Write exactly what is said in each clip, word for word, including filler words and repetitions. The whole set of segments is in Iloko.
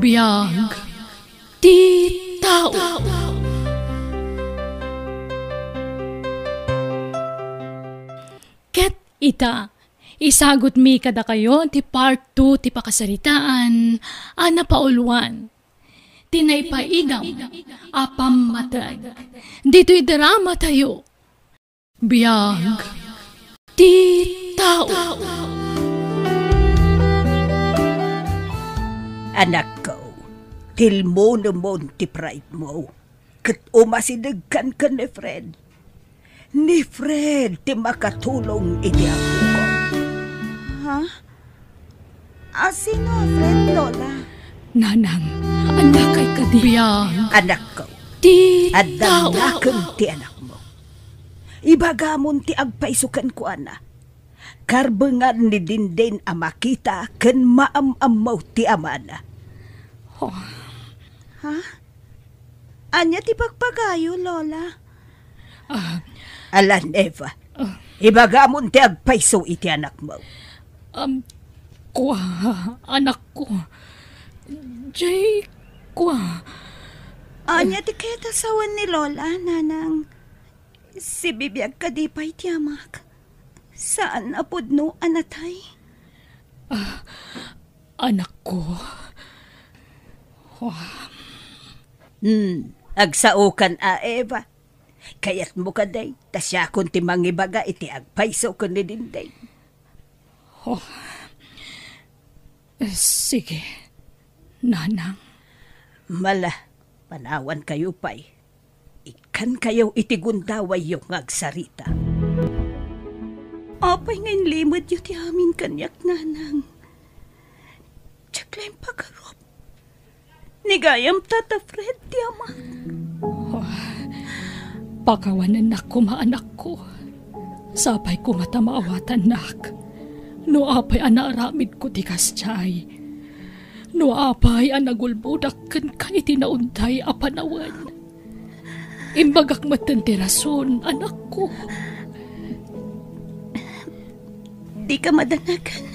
Biag ti tao. Ket ita, isagutmi kadakayo ti part two ti pakasaritaan a napauluan ti naipaigam a pammateg ditoy drama tayo. Biag ti tao. Anakko, tilmonemon ti pride mo, ket umasidegkan ken ni Fred. Ni Fred ti makatulong iti apokon. Ha? A, sino a Fred, Lola? Nanang, annakay kadi? Biag. Anakko, ti adda tao. Nakem ti anakmo. Ibagamon ti agpayso kenkuana. Karbengan ni Dindin a makita ken maam-ammo ti amana. Oh. Ha? Ania ti bagbagayo, Lola? Ah. Alan, Eva. Ah. Ibagamon ti agpayso iti anakmo. Um, kua, anakko. Jay, kua. Ania ti kayat a sawen ni Lola, Nanang? Sibibiag kadi pay ti amak? Saan a pudno a natay? Ah, anakko. Wah. Hmm, agsaokan a, Eva. Kayatmo kadi, ta siakon ti mangibaga iti agpayso ken ni Dindin? Oh. Sige, Nanang. Mala, panawankayo pay. Ikkankayo iti gundawayyo nga agsarita. Apay nga inlimedyo ti amin kaniak, Nanang? Diak la impagarup. Ni gayam Tata Fred ti amak. Oh, pakawanennak koma, anakko. Sapay koma ta maawatannak. No apay a naaramidko ti kasdiay. No apay a nagulbodak kenka iti naunday a panawen. Imbagak metten ti rason, anakko. Dika madanagan.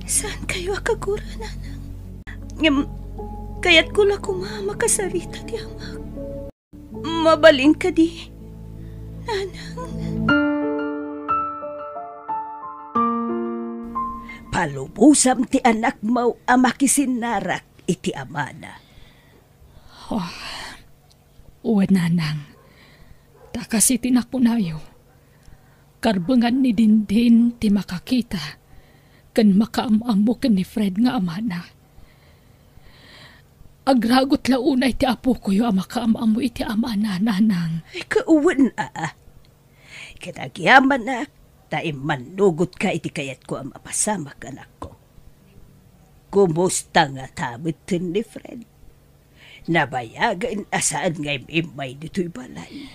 Saankayo a kagura, Nanang. Ngem, kayatko la koma a makasarita ti amak. Mabalin kadi, Nanang? Palubosam ti anakmo a makisinnarak iti amana. Oh, wen, Nanang. Ta kas iti nakunayo, karbengan ni Dindin ti makakita ken makaam-ammo ken ni Fred nga amana. Agragut la unay ti apokoyo a makaam-ammo iti amana, Nanang. Ay, kawen a. Ket agyamanak, ta immannugotka iti kayatko a mapasamak, anakko. Kumusta ngata metten ni Fred? Nabayagen a saan nga im-immay ditoy balay.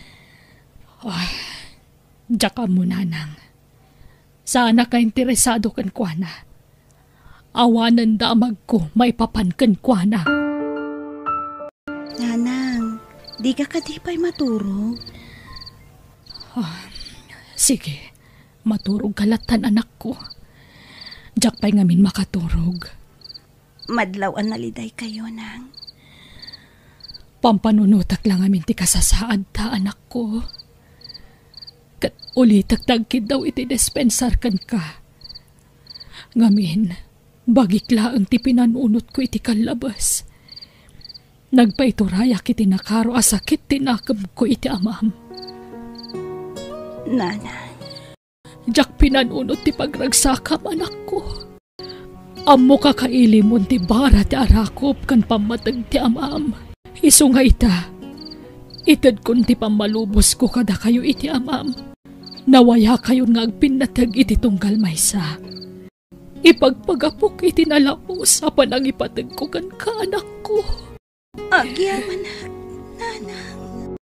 Ah, diak ammo, Nanang. Saanak a interesado kenkuana. Awanen damagko maipapan kenkuana. Nanang, dika kadi pay maturog? Ah, sige, maturogka lattan, anakko. Diak pay ngamin makaturog. Madlaw a nalidaykayo, Nang. Pampanunotek la ngamin ti kasasaadta, anakko. Ket ulitek ti agkiddaw iti dispensar kenka. Ngamin, bagik laeng ti pinanunotko iti kallabes. Nagpaiturayak iti nakaro a sakit ti nakemko iti amam. Nanang. Diak pinanunot ti pagragsakam, anakko. Ammok a kailimon ti bara ti arakop ken pammateg ti amam. Isu nga ita, itedkon ti pammalubosko kadakayo iti amam. Nawayakayon nga agpinnateg iti tunggal maysa. Ipagpagapok iti nalaus a panangipategko kenka, anakko. Agyamanak, Nanang.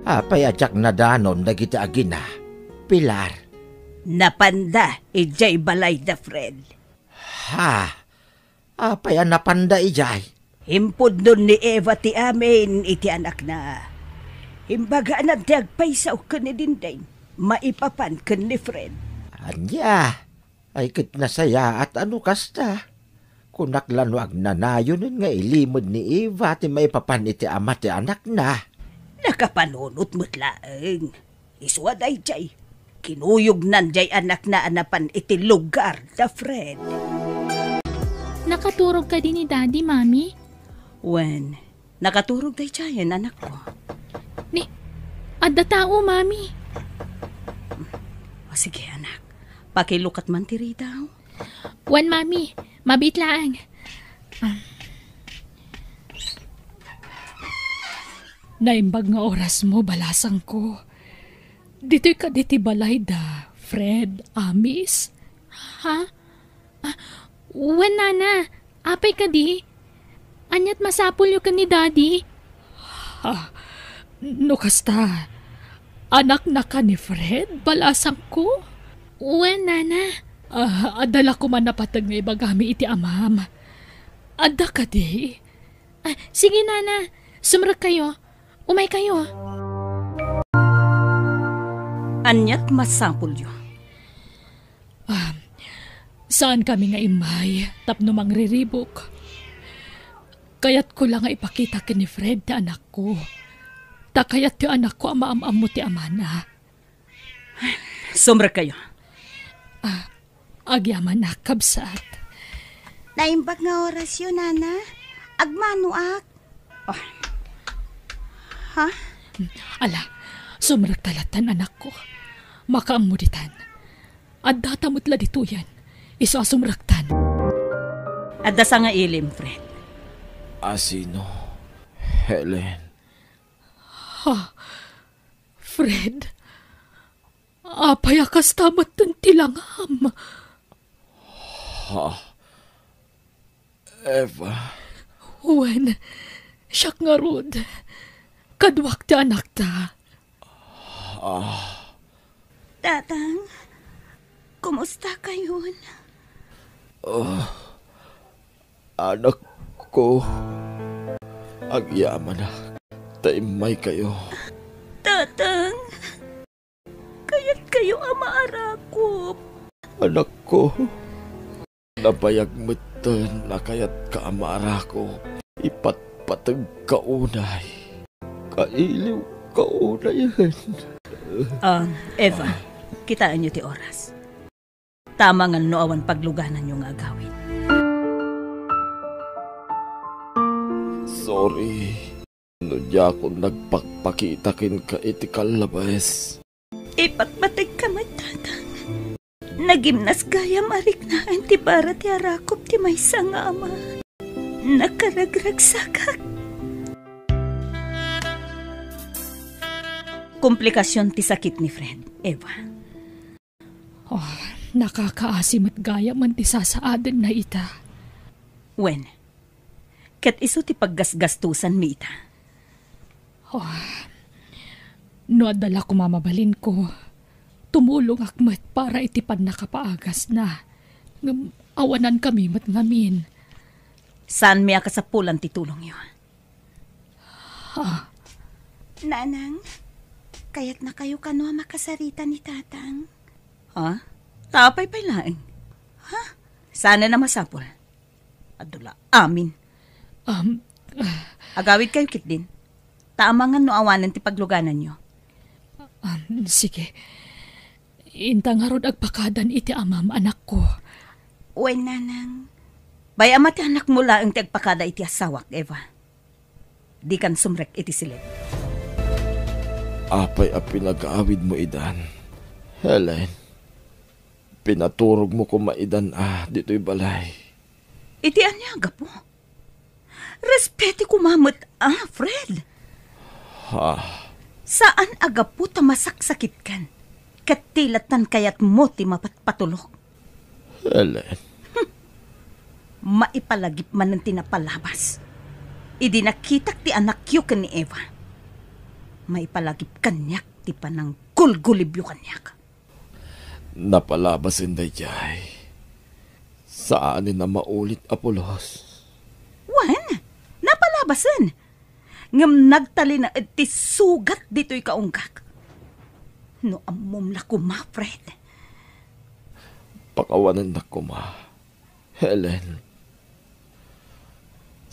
Apay a diak nadanon dagiti agina, Pilar? Napanda idiay balayda, Fred. Ha? Apay a napanda idiay? Impudnon ni Eva ti amin iti anakna. Imbaganan ti agpayso ken ni Dinding maipapan ken ni Fred. Ania? Ay ket nasayaat a no kasta. Kunak la no agnanayonen nga ilimed ni Eva ti maipapan iti ama ti anakna. Nakapanunot met laeng. Isu a daydiay, kinuyognan diay anakna a napan iti lugar da Fred. Nakaturog kadi ni Daddy, Mami? Wen, nakaturog daydiayen, anakko. Ni, adda tao, Mami. O, sige, anak. Pakilukat man ti ridaw. Wen, Mami, mabiit laeng. Ah. Naimbag nga orasmo, balasangko. Ditoy kadi ti balay da Fred Amis? Ha? Ah, wen, Nana. Apay kadi? Ania't masapulyo ken ni Daddy? Ah, no kasta, anaknaka ni Fred, balasangko? Wen, Nana. Ah, adda la koma napateg nga ibagami iti amam. Adda kadi? Ah, sige, Nana. Sumrekkayo. Umaykayo. Ania't masapulyo? Ah, saankami nga immay tapno mangriribuk. Kayatko la nga ipakita ken ni Fred ti anakko. Ta kayat ti anakko a maam-ammo ti amana. Sumrekkayo. Ah, agyamanak, kabsat. Naimbag nga orasyo, Nana. Agmanoak. Ah. Ha? Ala, sumrekta lattan, anakko. Makaammo ditan. Addata met la ditoyen. Isu a sumrektan. Adda sangailim, Fred. Asino? Helen. Ha? Fred? Apay a kasta metten ti langam? Ha? Eva? Wen, siak ngarud. Kaduak ti anakta. Ah. Tatang, kumusta kayon? Ah, anakko, agyamanak ta immaykayo. Tatang, kayatkayo a maarakop. Anakko, nabayag metten a kayatka a maarakop. Ipatpategka unay. Kailiwka unayen. Ah, Eva, kitaenyo ti oras. Tama nga no awan paglugananyo nga agawid. Sorry no diakon nagpakpakita kenka iti kallabes. Ipatpategka met, Tatang. Nagimnas gayam a riknaen ti bara ti arakop ti maysa nga ama. Nakaragragsakak. Komplikasion ti sakit ni Fred, Eva. Oh, nakakaasi met gayam ti sasaadenna ita. Wen, ket isu ti paggasgastosanmi ita. Oh, no adda la koma mabalinko, tumulongak met para iti pannakapaagasna. Ngem awanankami met ngamin. Saanmi a kasapulan ti tulongyo. Ha? Nanang, kayatnakayo kano a makasarita ni Tatang? Ha? Ta apay pay laeng? Ha? Saanen a masapul? Adu la amin. Um, ah. Agawidkayo ketdin. Ta amangan no awanen ti paglugananyo. Um, sige. Inta ngarud agpakadan iti amam, anakko. Wen, nanang. Bay-am a ti anakmo laeng ti agpakada iti asawak, Eva. Dikan sumrek iti siled. Apay a pinagawidmo idan, Helen? Pinaturogmo koma idan a ditoy balay. Iti ania a gapu? Respeti koma met a, Fred. Ha? Saan a gapu ta masaksakitkan, ket ti lattan kayatmo ti mapatpatulok. Helen. Maipalagip manen ti napalabas. Idi nakitak ti anakyo ken ni Eva, maipalagip kaniak ti pananggulgulibyo kaniak. Napalabasen daydiay. Saanen a maulit a pulos. Wen, napalabasen. Ngem nagtalinaed ti sugat ditoy kaunggak. No ammom la koma, Fred. Pakawanennak koma, Helen.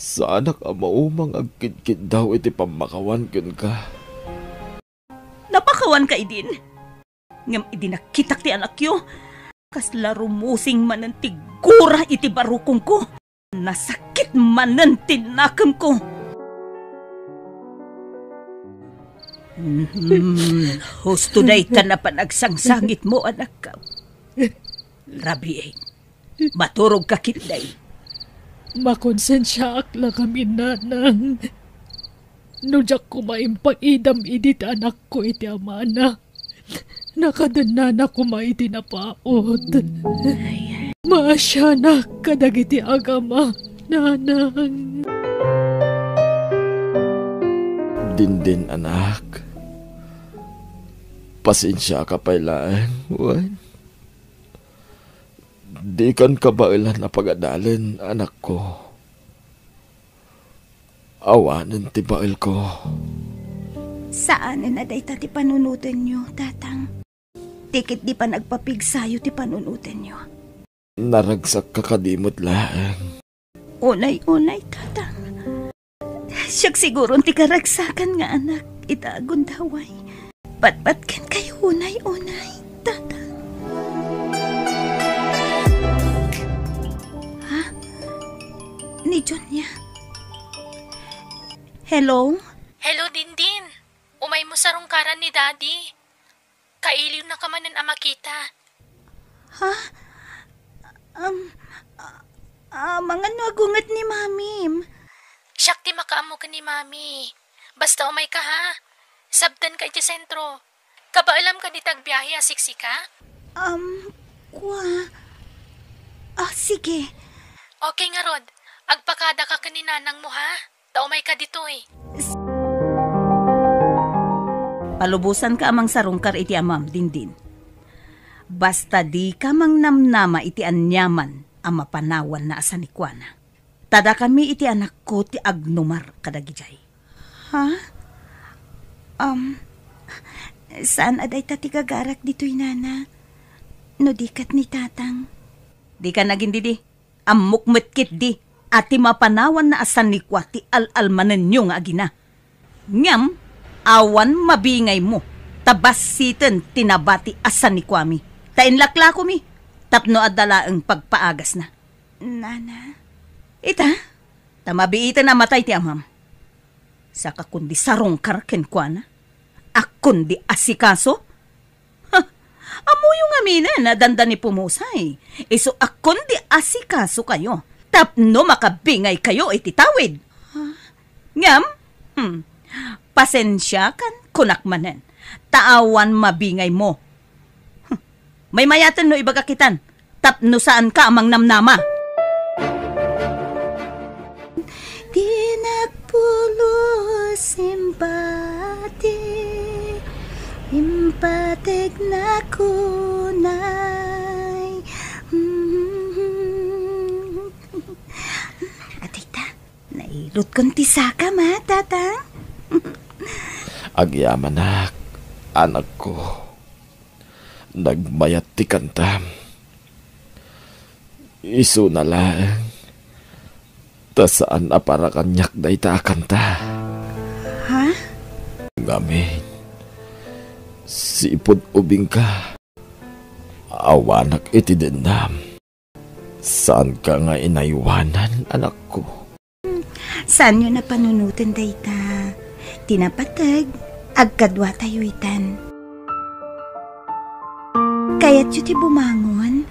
Saanak a maumang agkidkiddaw iti pammakawan kenka. Napakawanka idin. Ngem idi nakitak ti anakyo, kasla rumusing manen ti gura iti barukongko. Nasakit manen ti nakemko. Mhm. Husto dayta a panagsangsangitmo, anakko. Rabiin. Maturogka ketdi. Makonsensiaak la ngamin, nanang. No diak koma impaidam idi ti anakko iti amana, nakadennana koma iti napaut. Maasianak kadagiti agama, nanang. Dindin, anak. Pasensiaka pay laeng, wen? Dikan kabaelan a pagadalen, anakko. Awanen ti baelko. Saanen a dayta ti panunotenyo, Tatang. Ti ketdi panagpapigsayo ti panunotenyo. Naragsakka kadi met laeng. Unay-unay, Tatang. Siak siguron ti karagsakan nga anak ita a gundaway. Patpatkenkayo unay-unay, Tatang. Ha? Ni Junia? Hello? Hello, Dindin. Umaymo sarungkaran ni Daddy. Kailiwnaka manen a makita. Ha? Um, ah, amangan no agunget ni Mamim. Siak ti makaammo ken ni Mami. Basta umayka, ha? Sabtenka iti sentro. Kabaelam kadi ti agbiahe a siksika? Um, kua. Ah, sige. Okay ngarud. Agpakadaka ken ni nanangmo, ha? Ta umayka ditoy. Palubosanka a mangsarungkar iti amam, Dindin. Basta dika mangnamnama iti aniaman a mapanawanna a sanikuana. Ta dakami iti anakko ti agnumar kadagidiay. Ha? Um, saan a dayta ti gagarak ditoy, Nana? No di ket ni Tatang? Dika nagindidi. Ammok met ketdi a ti mapanawanna a sanikua ti al-almanenyo nga agina. Ngem awan mabingaymo ta bassiten ti nabati a sanikuami, ta inlaklakomi tapno adda laeng pagpaagasna. Nana? Ita, ta mabiiten a matay ti amam. Saka kundi sarungkar kenkuana? Agkundi asikaso? Ha, ammoyo ngaminen a dandani pumusay. Isu agkundi asikasokayo tapno makabingaykayo iti tawid. Ha? Ngem, hmm, pasensiakan, kunak manen, ta awan mabingaymo. Huh, maymayaten no ibagak itan, tapno saanka a mangnamnama. Di nagpulos impati, impateg na kunay. Adayta, nailutkon ti sakam, a, Tatang? Agyamanak, anakko. Nagmayat ti kantam. Isuna laeng, ta saan a para kaniak dayta a kanta. Ha? Ngamin, sipud ubingka, awanak iti dennam. Saanka nga inaywanan, anakko. Saanyo a panunoten dayta. Ti napateg, agkaduatayo itan. Kayatyo ti bumangon?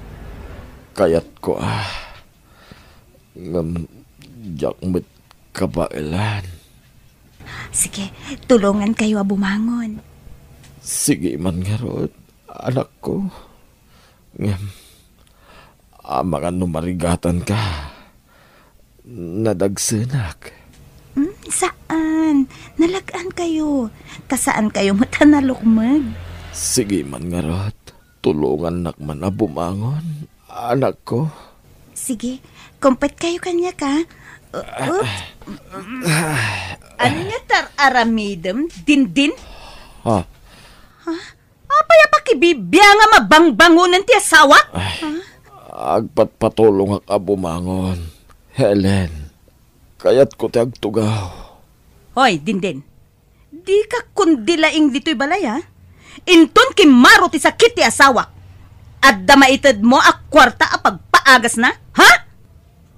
Kayatko, a. Ngem diak met kabaelan. Sige, tulongankayo a bumangon. Sige man ngarud, anakko. Ngem, amangan no marigatanka. Nadagsenak. Hmm, saan. Nalag-ankayo. Ta saankayo met a nalukmeg. Sige man ngarud, tulongannak man a bumangon, anakko. Sige, kumpetkayo kaniak, a. Oops. Ania ti ar-aramidem, Dindin? Ha? Ha? Apay a pakibibiangam a bangbangonen ti asawak? Ay, ha? Agpatpatulongak a bumangon, Helen. Kayatko ti agtugaw. Hoy, Dindin. Dika kundi laing ditoy balay, ha? Inton kimmaro ti sakit ti asawak, adda maitedmo a kuarta a pagpaagasna, ha?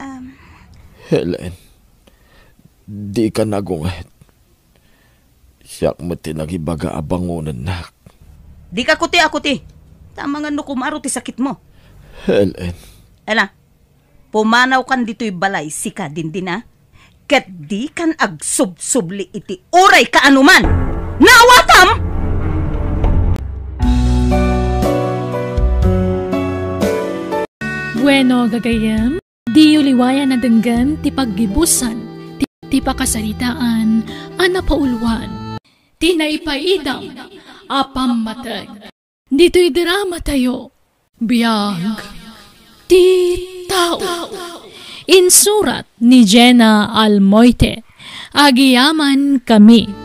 Um, Helen, dika nagunget. Siak met ti nagibaga a bangonennak. Dika kuti-akuti. Tama nga no kumaro ti sakitmo. Helen. Ala, pumanawkan ditoy balay, sika, Dindin, a? Ket dikan agsubsubli iti uray kaanoman. Naawatam? Bueno, gagayyem, diyo liwayan a denggen ti paggibusan ti, ti pakasaritaan a napauluan ti naipaidam a pammateg. Ditoy drama tayo, Biag ti Tao. Insurat ni Jenna Almoite. Agiyaman kami.